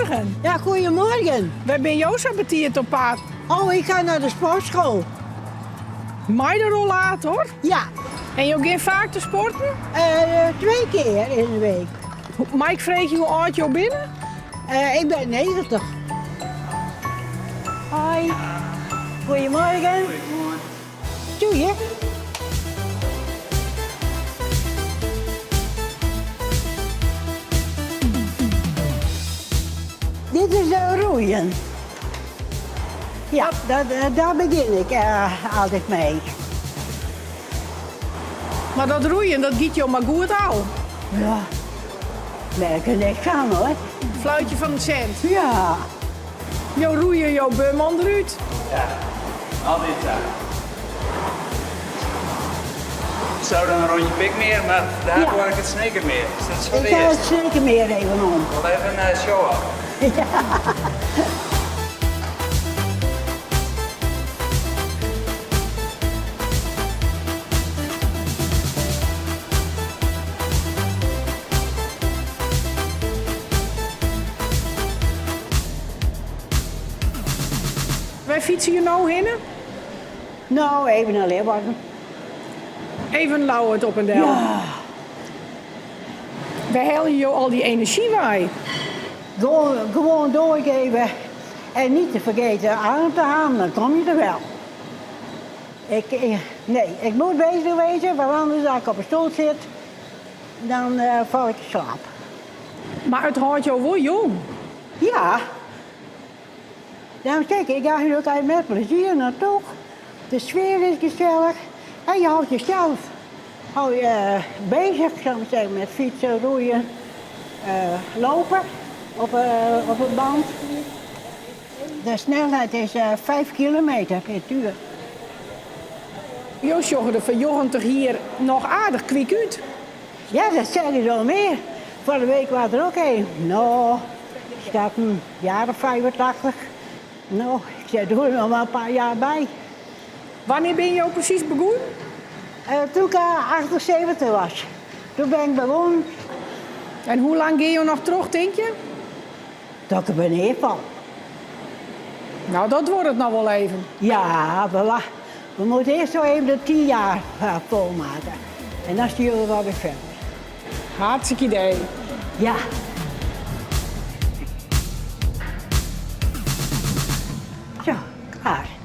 Goedemorgen. Ja, goedemorgen. Wêr binne jo sa betiid op paad? Oh, ik ga naar de sportschool. Mei de rollator? Ja. En jo gean faak te sporten? Uh, twee keer in de week. Mei ik freegje hoe âld jo binne? Uh, ik ben 90. Hoi. Goedemorgen. Goedemorgen. Doe je? Dit is de roeien. Ja, dat, daar begin ik uh, altijd mee. Mar dat roeien, dat giet jo mar goed ôf. Ja, merk er niks aan hoor. Fluitje fan de sint. Ja. Jo roeie jo buorman derút. Ja, altyd sa. Zo dan een rondje Pikmeer, maar daar Ja. hoor ik het Snekermeer. Dus dat is voor Ik de ga het eerst. Snekermeer even om. Wel even een show off. Ja. Wêr fytse jo no hinne? Nou, even naar Leeuwarden. Even Ljouwert op en del. Ja. Wêr helje jo al dy enerzjy wei? Gewoon, gewoon doorgeven. En niet te vergeten aan te halen, dan kom je er wel. Ik, nee, ik moet bezig wezen, want anders als ik op een stoel zit, dan uh, val ik in slaap. Mar it hâldt jo wol jong. Ja. Daarom zeg ik, ik ga hier ook altijd met plezier naartoe. De sfeer is gezellig. En je houdt jezelf hou je, uh, bezig, zou ik zeggen, met fietsen, roeien, uh, lopen op, uh, op een band. De snelheid is 5 kilometer per uur. Jo sjogge der foar 90 jier noch aardich kwyk út. Ja, dat zeggen ze al meer. Vorige week was er ook een. Nou, schat een jaar of 85. Nou, ik zei, doe er nog maar een paar jaar bij. Wannear binne jo presys begûn? Uh, toen ik 78 was. Toen ben ik begonnen. En hoe lang gean jo noch troch, tink je? Dat ik er beneden val. Nou, dat duorret noch wol even. Ja, we, we moeten eerst zo even de 10 jaar uh, volmaken. En dan sturen we wel weer verder. Hartstikke idee. Ja. Zo, klaar.